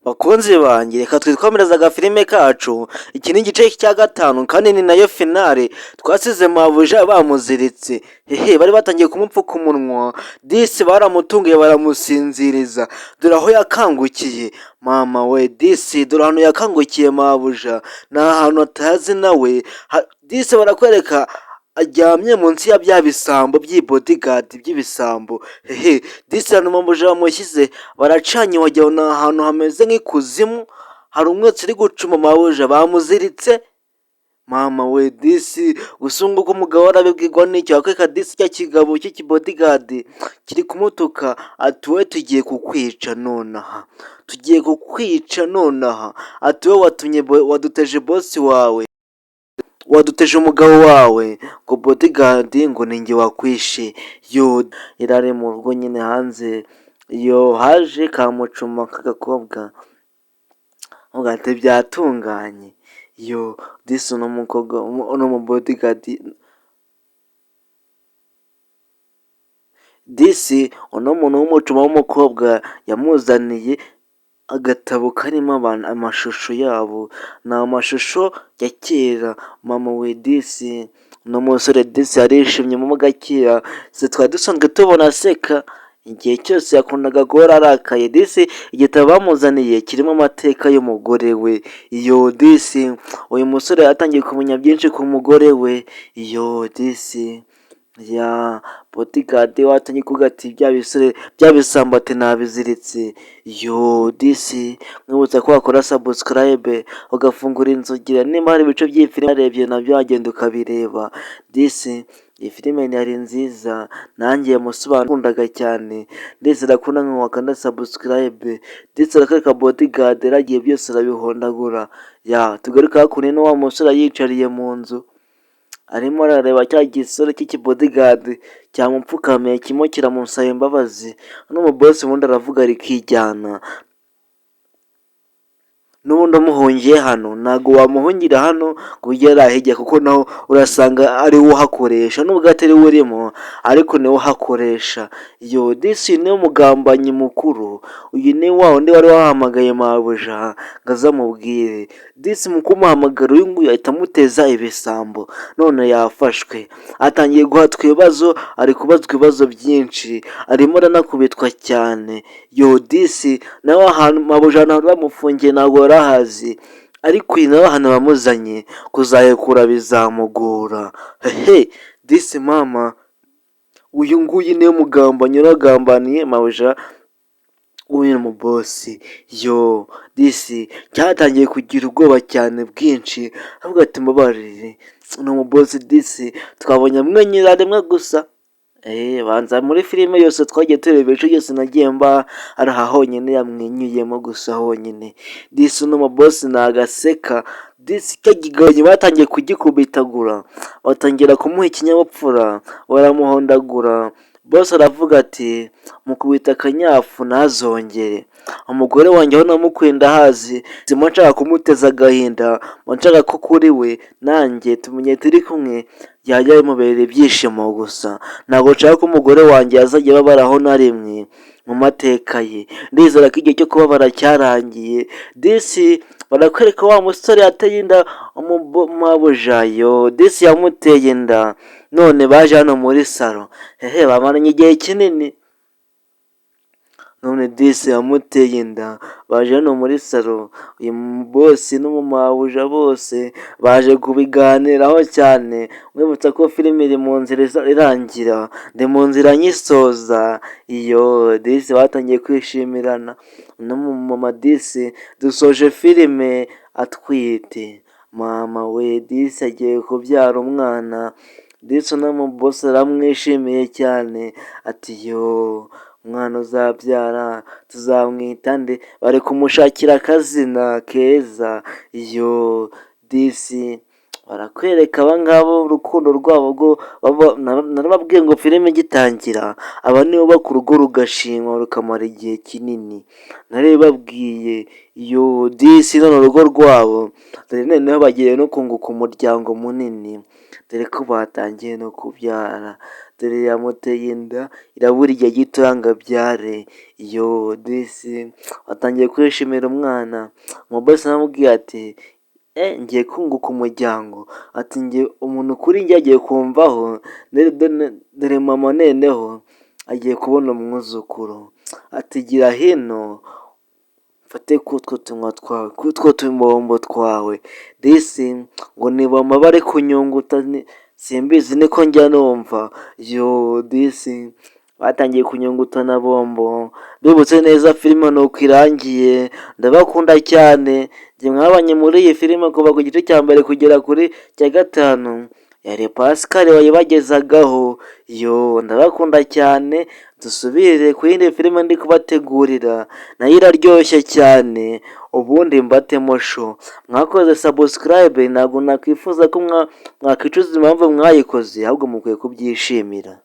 Bakunzi banjye, reka twikomereze agafilime kacu. Iki ni igice cya gatanu kandi ni nayo finale. Twasize mabuja bamuziritse, hehe, bari batangiye kumupfuka umunwa. Disi baramutunguye, baramusinziriza. Dore aho yakangukiye, mama we! Disi dore ahantu yakangukiye mabuja, ni ahantu atazi nawe. Disi barakwereka aryamye munsi ya bya bisambo by'ibodyguard by'ibisambo. Hehe, disi ahantu mabuja bamushyize baracanye, wagira ngo ni ahantu hameze nk'ikuzimu, hari umwotsi uri gucuma. Mabuja bamuziritse, mama we! Disi gusa nguko umugabo arabibwirwa n'icyo akwereka. Disi cya kigabo cy'ikibodyguard kiri kumutuka ati: "Wowe tugiye kukwica nonaha, tugiye kukwica nonaha." Ati: "Wowe watumye, waduteje boss wawe, waduteje umugabo wawe." Ngo bodyguard ngo ni njye wakwishe. Yo, yari ari mu rugo nyine hanze. Yo, haje kamucuma k'agakobwa, ati: "Byatunganye." Yo, disi uno mukobwa, uno mu bodyguard, disi uno muntu w'umucuma w'umukobwa yamuzaniye agatabo karimo abantu, amashusho yabo, ni amashusho ya kera. Mama we, disi uno musore disi yarishimye mo gakeya, si twari dusanzwe tubona aseka, igihe cyose yakundaga guhora arakaye. Disi igitabo bamuzaniye kirimo amateka y'umugore we. Yo, disi uyu musore yatangiye kumenya byinshi ku mugore we. Yo, disi ya bodyguard watangiye kuvuga ati: "Bya bisore, bya bisambo," ati: "Nabiziritse." Yo, disi mwibutsa ko wakora subscribe, ugafungura inzogera. Niba hari ibice by'iyi filime warebye, nabyo wagenda ukabireba. Disi iyi filime yari nziza, nanjye yamusobanuro nakundaga cyane. Ndizera ko namwe wakanda subscribe. Ndetse arakwereka bodyguard yaragiye, byose arabihondagura. Ya, tugaruke hakuno, ino wa musore yicariye mu nzu, arimo arareba cya gisore cy'ikibodyguard cyamupfukamiye, kirimo kiramusaba imbabazi. N'umuboss ubundi aravuga rikijyana. N'ubundi umuhungiye hano, ntabwo wamuhungira hano ngo ugere hirya, kuko naho urasanga ari we uhakoresha, nubwo atari we urimo, ariko niwe uhakoresha. Yo, disi niwe mugambanyi mukuru. Uyu ni wa wundi wari wahamagaye mabuja ngo aze amubwire. Disi mu kumuhamagara, uyu nguyu ahita amuteza ibisambo. None yafashwe, atangiye guhatwa ibibazo, ari kubazwa ibibazo byinshi, arimo aranakubitwa cyane. Yo, disi nawe ahantu mabuja, ahantu bamufungiye ntabwo yari ahazi, ariko uyu nawe ahantu bamuzanye kuzahekura bizamugora. Hehe, disi mama, uyu nguyu niwe mugambanyi uragambaniye mabuja w'uyu muboss. Yo, disi cyatangiye kugira ubwoba cyane bwinshi, avuga ati: "Mbabarire." Ni umuboss, disi twabonye amwenyura rimwe gusa. Banza muri filime yose twagiye tureba, ibice byose nagiye mba ari aha honyine yamwenyuyemo gusa honyine. Disi uno muboss ntagaseka. Disi cya kigabo batangiye kugikubitagura, batangira kumuha ikinyabupfura, baramuhondagura. Boss aravuga ati: "Mukubita akanyafu ntazongere. Umugore wanjye aho namukuye ndahazi, simba nshaka kumuteza agahinda, mba nshaka ko kuri we nanjye tumenye turi kumwe byajya bimubera ibyishimo gusa. Ntabwo nshaka ko umugore wanjye yazajya ababaraho na rimwe mu mateka ye. Ndizera ko igihe cyo kubabara cyarangiye." Disi barakwereka wa musore yateye inda mabuja. Yo, disi yamuteye inda, none baje hano muri salo. Hehe, bamaranye igihe kinini. None disi yamuteye inda, baje hano muri salo. Uyu boss n'umumabuja bose baje kubiganiraho cyane. Mwibutsa ko filime iri mu nzira irangira, ndi mu nzira nyisoza. Iyo disi batangiye kwishimirana n'umumama. Disi dusoje filime atwite. Mama we, disi agiye kubyara umwana. Disi uno muboss aramwishimiye cyane, ati: "Yo, umwana uzabyara tuzamwita nde?" Bari kumushakira akazina keza. Yo, disi Barakwereka abangaba urukundo rwabo rwo narababwiye ngo filime igitangira, aba nibo bubaka urugo rugashingwa, rukamara igihe kinini. Narabibabwiye yo disi. None urugo rwabo dore noneho bagiye no kunguka umuryango munini, dore ko batangiye no kubyara. Dore yamuteye inda, irabura igihe gitoya ngo abyare. Yo disi, batangiye kwishimira umwana. Umubose aramubwiye ati: "Ngiye kunguka umuryango." Ati: "Njye umuntu kuri njye agiye kumvaho, dore mama noneho agiye kubona umwuzukuru." Ati: "Gira hino mfate kutwo tunwa twawe, kutwo tubombo twawe." Disi ngo ni mama bari kunyunguta, simbizi, niko njya numva. Yo disi, batangiye kunyungutana bombo. Bibutse neza, filime nuko irangiye. Ndabakunda cyane njye mwabanye muri iyi filime kuva ku gice cya mbere kugera kuri cya gatanu. Yari Pascal wayibagezagaho. Yo, ndabakunda cyane. Dusubire ku yindi filime ndi kubategurira, nayo iraryoshye cyane. Ubundi mbatemo show. Mwakoze subscribe, ntabwo nakwifuza ko mwakwicuza impamvu mwayikoze, ahubwo mukwiye kubyishimira.